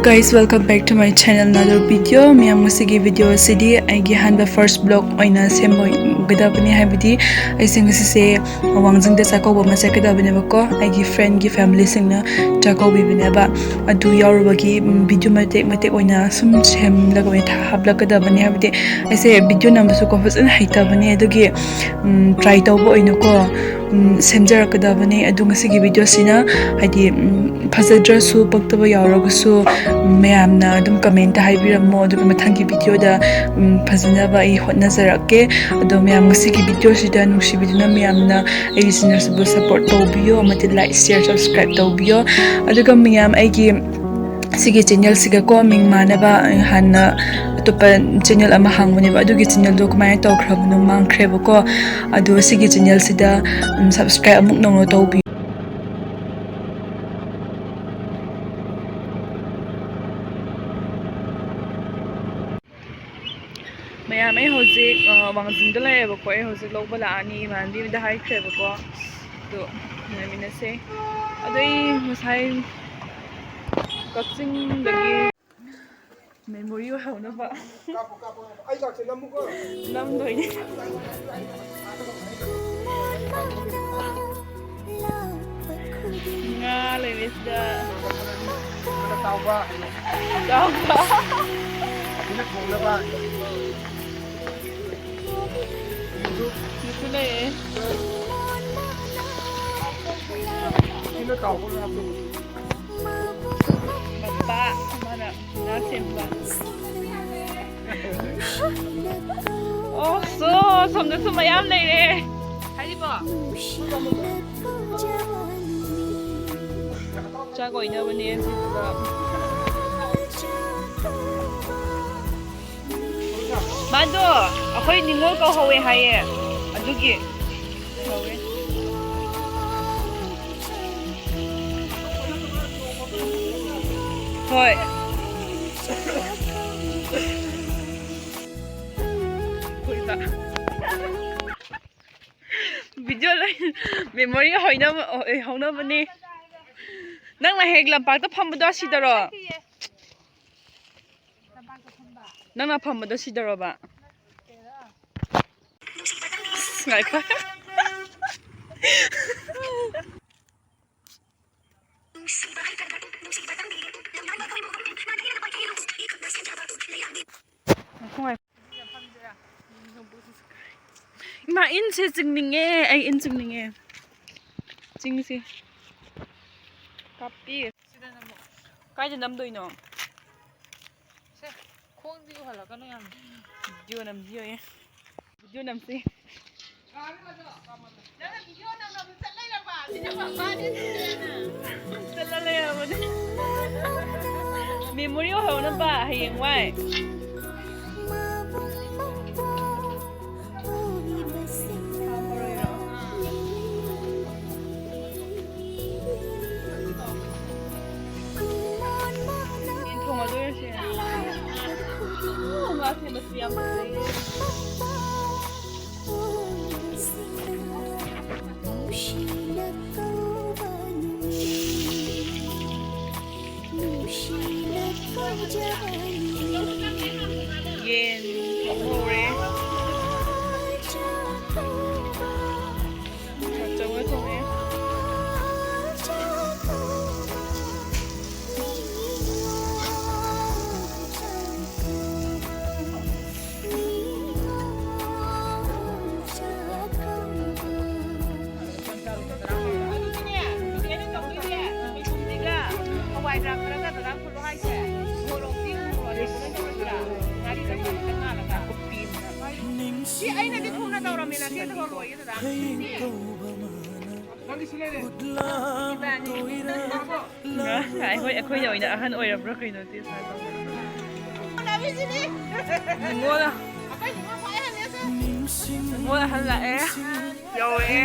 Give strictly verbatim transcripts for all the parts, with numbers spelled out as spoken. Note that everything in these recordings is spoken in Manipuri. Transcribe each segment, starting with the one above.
Guys, welcome back to my channel, another video. ꯃꯌꯥꯝ, ꯉꯁꯤꯒꯤ video ꯑꯁꯤꯗꯤ ꯑꯩꯒꯤ ꯑꯍꯥꯟꯕ first vlog ꯑꯣꯏꯅ ꯁꯦꯝꯕꯒꯗꯕꯅꯤ, ꯍꯥꯏꯕꯗꯤ ꯑꯩꯁꯦ ꯉꯁꯤꯁꯦ ꯋꯥꯡꯖꯤꯡꯗ ꯆꯥꯛꯀꯧꯕ ꯑꯃ ꯆꯠꯀꯗꯕꯅꯦꯕꯀꯣ, ꯑꯩꯒꯤ friendꯒꯤ familyꯁꯤꯡꯅ ꯆꯥꯛꯀꯧꯕꯤꯕꯅꯦꯕ꯫ ꯑꯗꯨ ꯌꯥꯎꯔꯨꯕꯒꯤ, ꯎꯝ, video ꯃꯇꯦꯛ ꯃꯇꯦꯛ ꯑꯣꯏꯅ ꯁꯨꯝ ꯁꯦꯝꯂꯒ ꯑꯣꯏꯅ ꯊꯥ-, ꯍꯥꯞꯂꯛꯀꯗꯕꯅꯤ, ꯍꯥꯏꯕꯗꯤ ꯑꯩꯁꯦ video ꯅꯝꯕꯁꯨꯀꯣ ꯐꯖꯅ ꯍꯩꯇꯕꯅꯦ, ꯑꯗꯨꯒꯤ, ꯎꯝ, try ꯇꯧꯕ ꯑꯣꯏꯅꯀꯣ, ꯎꯝ, ꯁꯦꯝꯖꯔꯛꯀꯗꯕꯅꯦ꯫ ꯑꯗꯨ ꯉꯁꯤꯒꯤ videoꯁꯤꯅ, ꯍꯥꯏꯗꯤ, ꯎꯝ, ꯐꯖꯗ꯭ꯔꯁꯨ, ꯄꯛꯇꯕ ꯌꯥꯎꯔꯒꯁꯨ, ꯎꯝ, ꯃꯌꯥꯝꯅ ꯑꯗꯨꯝ commentꯇ ꯍꯥꯏꯕꯤꯔꯝꯃꯣ, ꯑꯗꯨꯒ ꯃꯊꯪꯒꯤ videoꯗ, ꯎꯝ, ꯐꯖꯅꯕ ꯑꯩ ꯍꯣꯠꯅꯖꯔꯛꯀꯦ꯫ ꯑꯗꯣ ꯃꯌꯥꯝ, ꯉꯁꯤꯒꯤ videoꯁꯤꯗ ꯅꯨꯡꯁꯤꯕꯤꯗꯨꯅ ꯃꯌꯥꯝꯅ ꯑꯩꯒꯤ channelꯁꯤꯕꯨ support ꯇꯧꯕꯤꯌꯣ, ꯑꯃꯗꯤ like, share, subscribe ꯇꯧꯕꯤꯌꯣ꯫ ꯑꯗꯨꯒ ꯃꯌꯥꯝ, ꯑꯩꯒꯤ ꯁꯤꯒꯤ channelꯁꯤꯒꯀꯣ ꯃꯤꯡ ꯃꯥꯟꯅꯕ ꯍꯥꯟꯅ ꯑꯇꯣꯞꯄ channel ꯑꯃ ꯍꯥꯡꯕꯅꯦꯕ, ꯑꯗꯨꯒꯤ channelꯗꯣ ꯀꯃꯥꯏꯅ ꯇꯧꯈ꯭ꯔꯕꯅꯣ, ꯃꯥꯡꯈ꯭ꯔꯦꯕꯀꯣ꯫ ꯑꯗꯣ ꯁꯤꯒꯤ channelꯁꯤꯗ, ꯎꯝ, subscribe ꯑꯃꯨꯛ ꯅꯧꯅ ꯇꯧꯕꯤꯌꯨ꯫ ꯃꯌꯥꯝ, ꯑꯩ ꯍꯧꯖꯤꯛ, ꯑ, ꯋꯥꯡꯖꯤꯡꯗ ꯂꯩꯔꯦꯕꯀꯣ꯫ ꯑꯩ ꯍꯧꯖꯤꯛ ꯂꯧꯕ ꯂꯥꯛꯑꯅꯤ, ꯏꯃꯥꯟꯅꯕꯤꯗ ꯍꯥꯏꯈ꯭ꯔꯦꯕꯀꯣ꯫ ꯑꯗꯣ ꯉꯥꯏꯃꯤꯟꯅꯁꯦ꯫ ꯑꯗꯣ ꯑꯩ ꯉꯁꯥꯏ ꯀꯛꯆꯤꯡꯗꯒꯤ memory ꯑꯣꯏꯍꯧꯅꯕ꯫ ꯀꯥꯞꯄꯣ, ꯀꯥꯞꯄꯣ, ꯀꯥꯞꯄꯣ꯫ ꯑꯩ ꯂꯥꯛꯁꯦ, ꯅꯝꯃꯨꯀꯣ꯫ ꯅꯝꯗꯣꯏꯅꯦ꯫ ꯉꯥ ꯂꯩꯔꯦ ꯁꯤꯗ꯫ ꯇꯥꯎꯕ꯫ ꯇꯥꯎꯕ꯫ ꯁꯤꯅ ꯊꯣꯡꯅꯕ꯫ ꯁꯤꯁꯨ ꯂꯩꯔꯦ꯫ ꯁꯤꯅ ꯇꯥꯎꯕ ꯉꯥꯗꯣ꯫ ꯃꯄꯥ ꯑꯃꯅ ꯉꯥ ꯁꯦꯝꯕ꯫ ꯑꯣ, ꯁꯣ, ꯁꯣꯝꯗꯁꯨ ꯃꯌꯥꯝ ꯂꯩꯔꯦ꯫ ꯍꯥꯏꯔꯤꯕꯣ? ꯆꯥꯛ ꯑꯣꯏꯅꯕꯅꯦ ꯁꯤꯗ꯫ ꯃꯥꯗꯣ ꯑꯩꯈꯣꯏ ꯅꯤꯉꯣꯜ ꯀꯧꯍꯧꯋꯦ ꯍꯥꯏꯌꯦ, ꯑꯗꯨꯒꯤ ꯀꯧꯋꯦ꯫ ꯍꯣꯏ꯫ ꯐꯨꯔꯤꯠꯇ꯫ Video ꯂꯩ, memory ꯍꯧꯅꯕ, ꯍꯧꯅꯕꯅꯤ꯫ ꯅꯪꯅ ꯍꯦꯛ ꯂꯝꯄꯥꯛꯇ ꯐꯝꯕꯗꯣ ꯑꯁꯤꯗꯔꯣ? ꯅꯪꯅ ꯐꯝꯕꯗꯣ ꯁꯤꯗꯧꯔꯕ? ꯉꯥꯏꯈꯣ꯫ ꯉꯥꯏꯈꯣ, ꯉꯥꯏꯈꯣ꯫ ꯏꯃꯥ, ꯏꯟꯁꯦ ꯆꯤꯡꯅꯤꯡꯉꯦ꯫ ꯑꯩ ꯏꯟ ꯆꯤꯡꯅꯤꯡꯉꯦ꯫ ꯆꯤꯡꯁꯤ꯫ ꯀꯥꯞꯄꯤ꯫ ꯀꯥꯏꯗ ꯅꯝꯗꯣꯏꯅꯣ? ꯁꯦ, ꯈꯣꯡꯗꯤ ꯎꯍꯜꯂꯛꯀꯅꯨ ꯌꯥꯝ꯫ ꯚꯤꯗꯤꯑꯣ ꯅꯝꯁꯤ ꯌꯦꯡꯉꯦ꯫ ꯚꯤꯗꯤꯑꯣ ꯅꯝꯁꯤ꯫ ꯆꯠꯂ ꯂꯩꯔꯕꯅꯦ꯫ ꯃꯦꯃꯣꯔꯤ ꯑꯣꯏꯍꯧꯅꯕ ꯍꯌꯦꯡ ꯋꯥꯏ꯫ ꯌꯦꯟ ꯊꯣꯡꯉꯗꯣꯏꯔꯁꯦ꯫ ꯉꯥꯁꯦ ꯃꯆꯨ ꯌꯥꯝ ꯐꯖꯩꯌꯦ꯫ ꯌꯦꯟ ꯊꯣꯡꯍꯧꯔꯦ꯫ ꯆꯧꯅ ꯊꯣꯡꯉꯦ꯫ ꯁꯤ ꯑꯩꯅꯗꯤ ꯊꯨꯅ ꯇꯧꯔꯝꯃꯦ, ꯅꯆꯦ ꯇꯧꯍꯜꯂꯣ꯫ ꯑꯩꯈꯣꯏ, ꯑꯩꯈꯣꯏꯅ ꯑꯣꯏꯅ ꯑꯍꯟ ꯑꯣꯏꯔꯕ꯭ꯔꯥ ꯀꯩꯅꯣ ꯇꯦꯁ ꯇꯧꯕ꯫ ꯅꯤꯉꯣꯜ, ꯅꯤꯉꯣꯜ ꯑꯍꯟ ꯂꯥꯛꯑꯦ꯫ ꯌꯧꯔꯛꯑꯦ꯫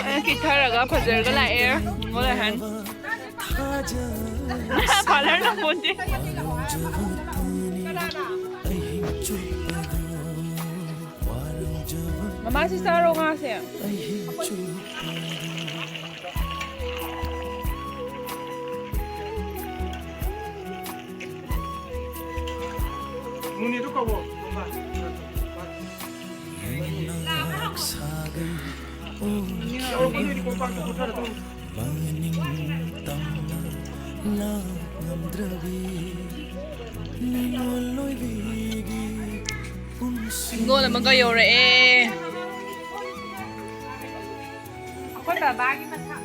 ꯑꯩꯅ ꯀꯤꯊꯔꯒ ꯐꯖꯔꯒ ꯂꯥꯛꯑꯦ꯫ ꯅꯤꯉꯣꯜ ꯑꯍꯟ꯫ ꯄꯥꯔꯂꯔ ꯅꯝꯄꯣꯟꯇꯦ꯫ ꯃꯃꯥꯁꯤ ꯆꯥꯔꯣ ꯉꯥꯁꯦ꯫ ꯃꯨꯅꯤꯗꯨ ꯀꯧꯋꯣ꯫ ꯅꯤꯡꯉꯣꯜ ꯑꯃꯒ ꯌꯧꯔꯛꯑꯦ꯫ ꯑꯩꯈꯣꯏ ꯕꯕꯥꯒꯤ ꯃꯊꯛ꯫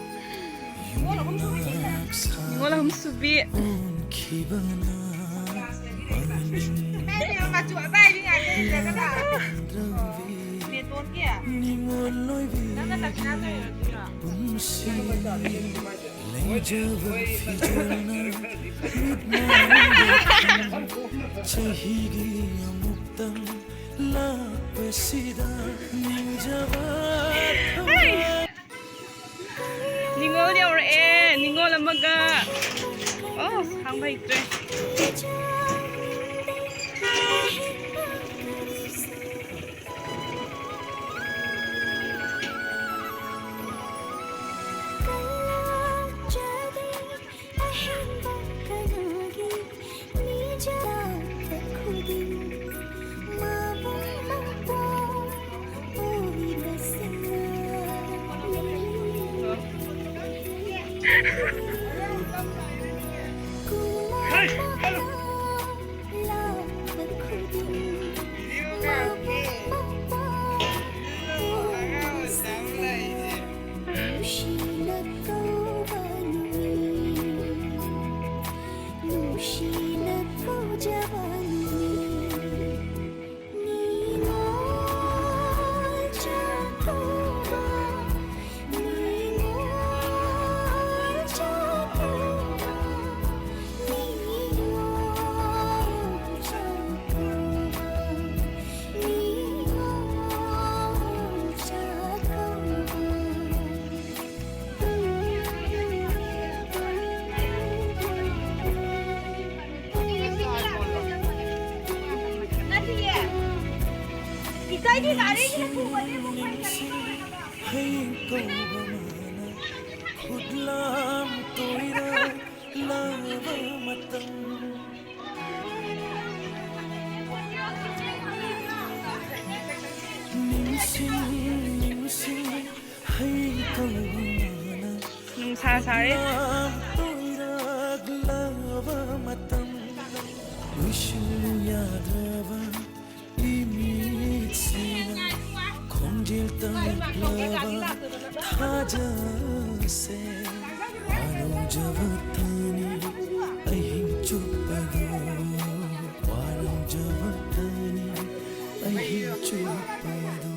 ꯅꯤꯉꯣꯜ ꯑꯍꯨꯝ ꯁꯨꯕꯤ꯫ ꯃꯆꯨ ꯑꯇꯥꯏꯕꯤ ꯉꯥꯛꯇ ꯏꯜꯂꯒ ꯂꯥꯛꯑꯦ꯫ ꯕꯦꯇꯣꯟꯒꯤ? ꯅꯪꯅ ꯗꯈꯤꯅꯥ ꯇꯧꯔꯤꯔꯣ? ꯆꯍꯤꯒꯤ ꯑꯃꯨꯛꯇꯪ ꯂꯥꯛꯄꯁꯤꯗ ꯅꯤꯡꯖꯕ ꯊꯋꯥꯏ꯫ ꯅꯤꯉꯣꯜ ꯌꯧꯔꯛꯑꯦ, ꯅꯤꯉꯣꯜ ꯑꯃꯒ꯫ ꯑꯣ, ꯈꯥꯡꯕ ꯍꯩꯇ꯭ꯔꯦ꯫ ꯅꯤꯡꯁꯤꯡ, ꯅꯤꯡꯁꯤꯡ, ꯍꯌꯦꯡ ꯀꯧꯕ ꯃꯥꯅ ꯈꯨꯠꯂꯥꯝ ꯇꯣꯏꯔꯛꯂꯕ ꯃꯇꯝ꯫ ꯅꯤꯡꯁꯤꯡ, ꯅꯤꯡꯁꯤꯡ, ꯍꯌꯦꯡ ꯀꯧꯕ ꯃꯥꯅ ꯅꯨꯡꯁꯥ ꯁꯥꯔꯦ꯫ ꯈꯨꯠꯂꯥꯝ ꯇꯣꯏꯔꯛꯂꯕ ꯃꯇꯝ꯫ ꯂꯣꯏꯁꯤꯜꯂꯨ ꯌꯥꯗ꯭ꯔꯕ ꯏꯃꯤꯠꯁꯤꯅ ꯈꯣꯟꯖꯦꯜ ꯇꯞꯂꯕ ꯊꯥꯖꯁꯦ꯫ ꯋꯥꯔꯧꯖꯕꯇꯅꯤ ꯑꯍꯤꯡ ꯆꯨꯞꯄꯗꯣ, ꯋꯥꯔꯧꯖꯕꯇꯅꯤ ꯑꯍꯤꯡ ꯆꯨꯞꯄꯗꯣ꯫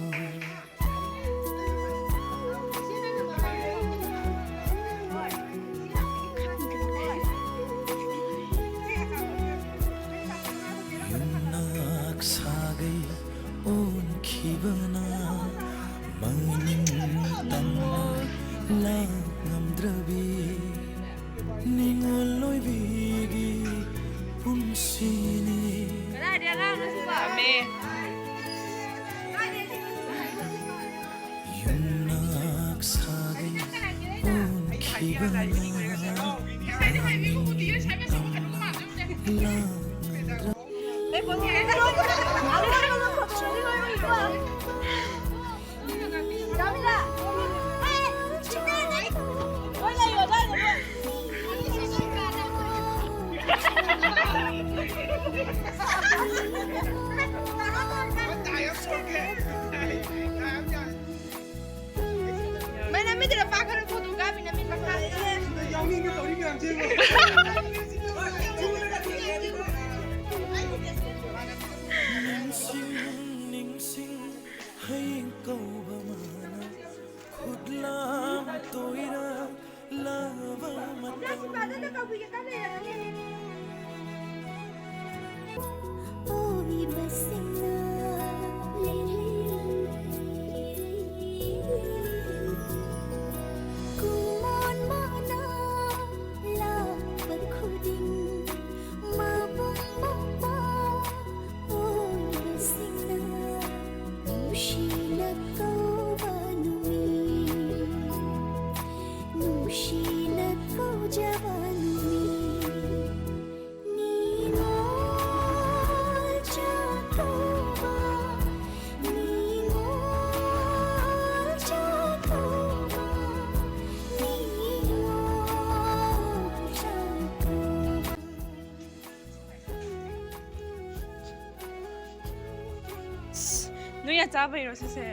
ꯌꯨꯝꯅꯥꯛ ꯁꯥꯒꯩ ꯑꯣꯟꯈꯤꯕꯅ ꯃꯅꯤꯡ ꯇꯝꯅ ꯂꯥꯛ ꯉꯝꯗ꯭ꯔꯕꯤ ꯅꯤꯉꯣꯜ ꯑꯣꯏꯕꯤꯒꯤ ꯄꯨꯟꯁꯤꯅꯤ꯫ ꯀꯗꯥꯏꯗꯩ ꯑꯉꯥꯡꯅꯣ ꯁꯤꯕꯣ? ꯌꯨꯝꯅꯥꯛ ꯁꯥꯒꯩ ꯑꯣꯟꯈꯤꯕꯅ ꯃꯅꯤꯡ ꯇꯝꯅ ꯂꯥꯛ ꯃꯥꯏ ꯅꯝꯃꯤꯗꯨꯅ ꯄꯥ ꯈꯔ ꯐꯣꯇꯣ ꯀꯥꯞꯄꯤ ꯅꯝꯃꯤ ꯃꯈꯥ꯫ ꯌꯥꯎꯅꯤꯡꯉꯦ ꯇꯧꯔꯤ ꯃꯌꯥꯝꯁꯦ ꯌꯦꯡꯉꯣ꯫ ꯅꯤꯡꯁꯤꯡ, ꯅꯤꯡꯁꯤꯡ, ꯍꯌꯦꯡ ꯀꯧꯕ ꯃꯥꯅ ꯈꯨꯠꯂꯥꯝ ꯇꯣꯏꯔꯛꯂꯕ ꯃꯇꯝ꯫ ꯑꯣꯏꯕꯁꯤꯡꯅ ꯂꯩꯔꯩ ꯀꯨꯃꯣꯟ ꯃꯥꯅ ꯂꯥꯛꯄ ꯈꯨ ꯆꯥꯕꯩꯔꯣ ꯁꯤꯁꯦ?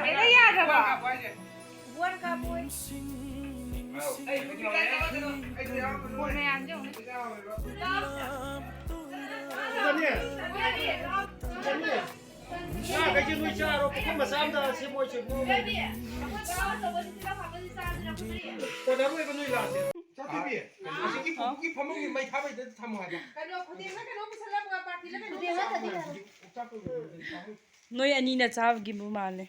ꯍꯦꯛꯇ ꯌꯥꯗ꯭ꯔꯕ? ꯕꯣꯟ ꯀꯥꯞꯄꯣꯏ꯫ ꯕꯣꯟ ꯃꯌꯥꯝꯁꯦ ꯌꯦꯡꯉꯨꯅꯦ꯫ ꯉꯥꯈꯩꯁꯦ ꯅꯣꯏ ꯆꯥꯔꯣ, ꯄꯨꯈꯝ ꯃꯆꯥ ꯑꯝꯗ ꯁꯦꯝꯃꯣꯏꯁꯦ꯫ ꯀꯣꯟꯅꯔꯣꯏꯕ ꯅꯣꯏ ꯂꯥꯛꯑꯗꯤ꯫ ꯆꯠꯈꯤꯕꯤ, ꯑꯁꯤꯒꯤ ꯄꯨꯄꯨꯒꯤ ꯐꯃꯨꯡꯒꯤ ꯃꯩ ꯊꯥꯕꯩꯗ ꯊꯝꯃꯣ ꯍꯥꯏꯕ꯫ ꯀꯩꯅꯣ, ꯈꯨꯗꯦꯡꯂ ꯀꯩꯅꯣꯝ ꯄꯨꯁꯜꯂꯛꯄ, ꯄꯥꯔꯇꯤꯂ ꯀꯩꯅꯣꯝ ꯄꯨꯁꯜꯂꯛꯄ꯫ ꯅꯣꯏ ꯑꯅꯤꯅ ꯆꯥꯕꯒꯤꯕꯨ ꯃꯥꯜꯂꯦ꯫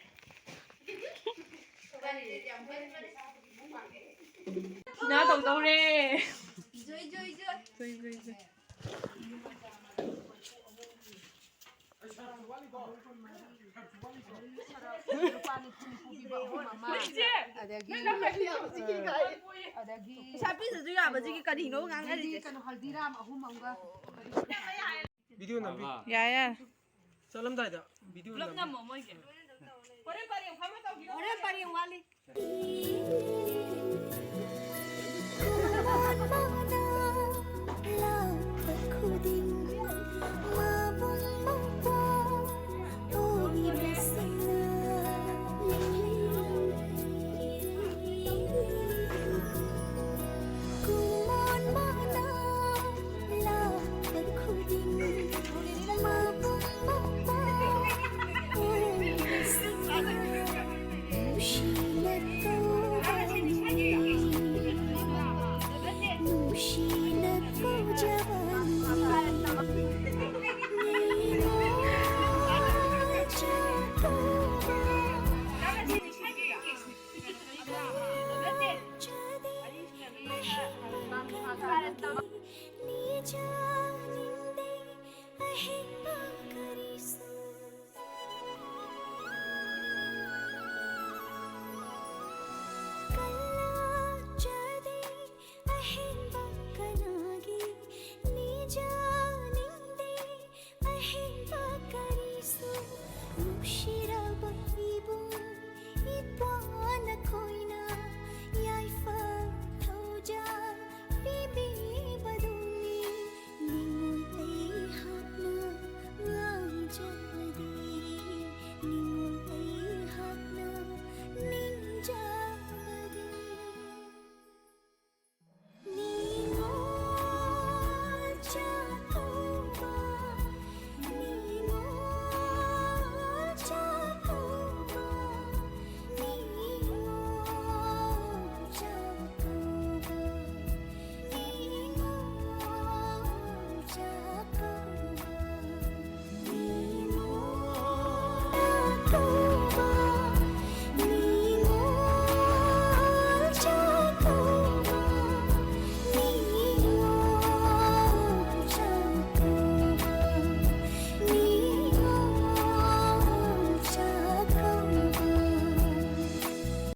ꯁꯤꯅꯥ ꯇꯧꯗꯧꯔꯦ꯫ ꯖꯣꯏ, ꯖꯣꯏ, ꯖꯣꯏ꯫ ꯖꯣꯏ, ꯖꯣꯏ, ꯖꯣꯏ꯫ ꯏꯆꯦ, ꯑꯗꯒꯤ, ꯅꯪ ꯅꯝꯕꯔ ꯄꯤꯔꯛꯑꯣ꯫ ꯑꯗꯒꯤ ꯄꯩꯁꯥ ꯄꯤꯗ꯭ꯔꯁꯨ ꯌꯥꯕꯁꯤꯒꯤ ꯀꯔꯤꯅꯣ ꯉꯥꯡꯅꯔꯤꯁꯦ? ꯀꯩꯅꯣ, ꯍꯜꯗꯤꯔꯥꯝ ꯑꯍꯨꯝ ꯑꯃꯒ꯫ ꯚꯤꯗꯤꯑꯣ ꯅꯝꯕꯤ꯫ ꯌꯥꯏ, ꯌꯥꯏ꯫ ꯆꯠꯂꯝꯗꯥꯏꯗ ꯚꯤꯗꯤꯑꯣ ꯄꯨꯂꯞ ꯅꯝꯕꯤ꯫ ꯅꯝꯃꯣ ꯃꯣꯏꯒꯤ꯫ ꯍꯣꯔꯦꯟ ꯄꯔꯦꯡ ꯐꯝꯃ ꯇꯧꯕꯤꯔꯣ꯫ ꯍꯣꯔꯦꯟ ꯄꯔꯦꯡ ꯋꯥꯠꯂꯤ꯫